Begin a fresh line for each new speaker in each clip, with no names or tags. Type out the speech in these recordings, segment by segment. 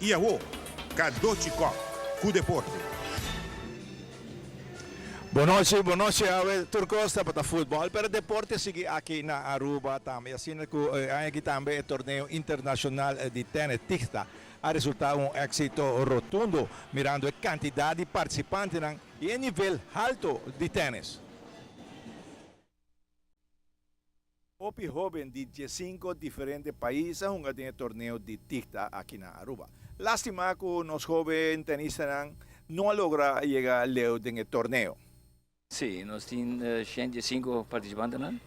Y awo, Cadochi Kock cu deporte.
Bon nochi, bon nochi awe tur cos tabata futbol pero deporte sigui aki na Aruba tambe asina cu e aña aki tambe e torneo internacional di tennis TIGTA a resulta un exito rotundo mirando e cantidad di participantenan y e nivel halto di tennis. Hopi hoben di diesinco diferente pais a hunga den e torneo di TIGTA aki na Aruba. Lastima cu nos hoben tenistanan no a logra yega leu den e torneo.
Sí, nos tin 105 participantenan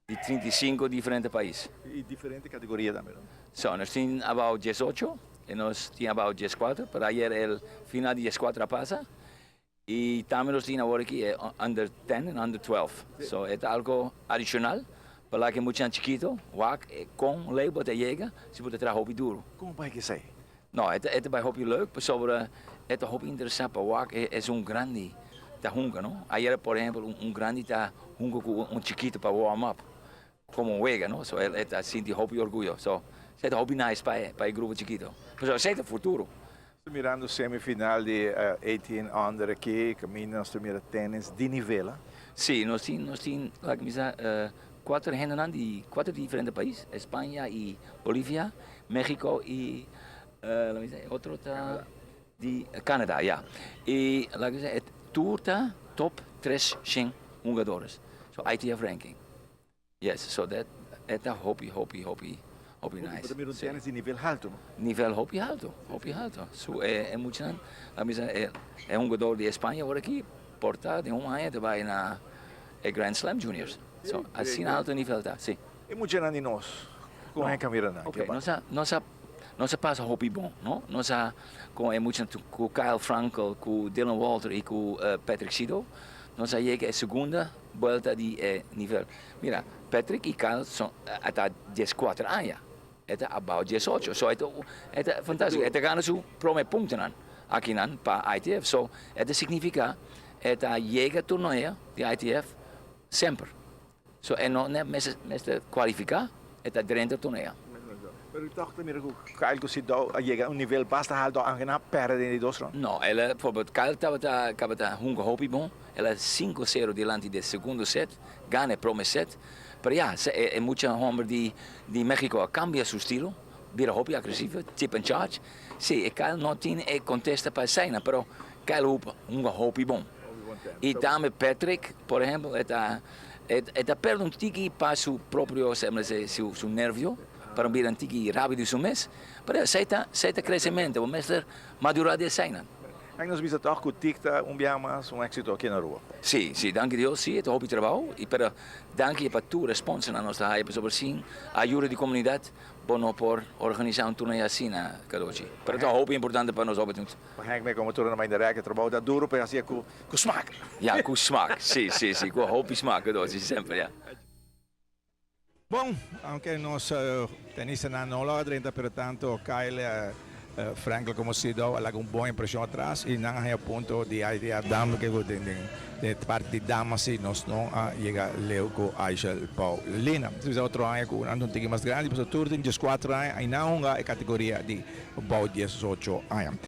di 35 diferente pais.
Y diferente categoria tambe, no?
So, nos tin about 18 y nos tin about 14, pero ayer el final di 14 a pasa. Y tambe nos tin awor aki e under 10 en under 12. So e ta algo adicional pa laga e muchanan chikito wak con ley bo ta yega si bo ta traha hopi duro.
Con bai esey?
No, e ta bai hopi leuk pasobra e ta hopi interesa pa wak esun grandi ta hunga, no? Ayer por ehempel un grandi ta hunga cu un chikito pa warm up como un wega, no? So e ta sinti hopi orguyo. So esey ta hopi nice pa e pa e grupo chikito. Pasobra esey ta futuro.
Nos ta mirando semifinal di 18 under aki, caminda nos ta mira tennis di nivel.
Si, nos tin nos tin laga mi sa cuater hendenan di cuater diferente pais, España y Bolivia, Mexico y laga mi sa e otro ta di Canada, ya. Y laga mi sa e tur ta top 300 hungadores, so ITF ranking. Yes, so that e ta hopi hopi hopi hopi nice.
Bo ta mira un tennis di nivel halto, no?
Nivel hopi halto, hopi halto. So e e muchanan, a bisa e e hungador di España awor aki por ta den un aña ta bai na e Grand Slam Juniors. So asina halto e nivel ta, si.
E muchanan di nos, con e camira nan?
Ok, nos a nos a nos a pasa hopi bon, no? Nos a con e muchanan cu Kyle Frankel, cu Dylan Walter y cu Patrick Sido, nos a yega e segunda Buelta di e nivel. Mira, Patrick y Kyle son a ta 14 aña. E ta abao 18. So e ta e ta fantastico. E ta gana su prome puntonan akinan pa ITF. So e ta significa e ta yega torneo di ITF semper. So e no mester mester cualifica, e ta drenta torneo.
Pero toch ta mira cu Kyle cu Sidou a yega un nivel basta halto aunke nan a perde den di dos round.
No, el a, bijvoorbeeld Kyle tabata tabata hunga hopi bon. El a sinku sero dilanti di e segundo set, gana e prome set. Pero ya, e mucha homber di di Mexico a cambia su stilo, bira hopi agresivo, chip and charge. Si, e Kyle no tin e contesta pa eseinan, pero Kyle hunga hopi bon. Y tambe Patrick, por ehempel, e ta e ta perde un tiki pa su propio, su su nervio, pa no bira un tiki rabi di su mes. Pero esei ta esei ta crecemento, bo mester madura di eseinan.
Henk nos bisa tòg ku tik ta un biaha mas un éksito aki na Aruba.
Sí, sí, danki Dios, sí, e ta hopi trabou, i pero danki pa tur responsanan nos ta haya pasobra sin ayuda di komunidat bo no por organisá un torneo asina, Cadochi. Pero ta hopi importante pa nos hopi.
Pa Henk me komo tur na mainda rèk e trabou ta duru pero e hasié ku smak.
Ya, ku smak, sí, sí, sí, ku hopi smak, Cadochi, semper, ya.
Bon, aunke nos tenistanan no logra drenta pero tanto Kyle Frankel como Sidow a laga un bon impresion atras y nan a haña punto di ITF dam ke ku den den parti di damas si nos no a yega leu ku Aishel Paulina. Si bisa otro aña ku nan ta un tiki mas grandi pasobra tur tin 14 aña y nan a hunga e categoria di bou 18 aña.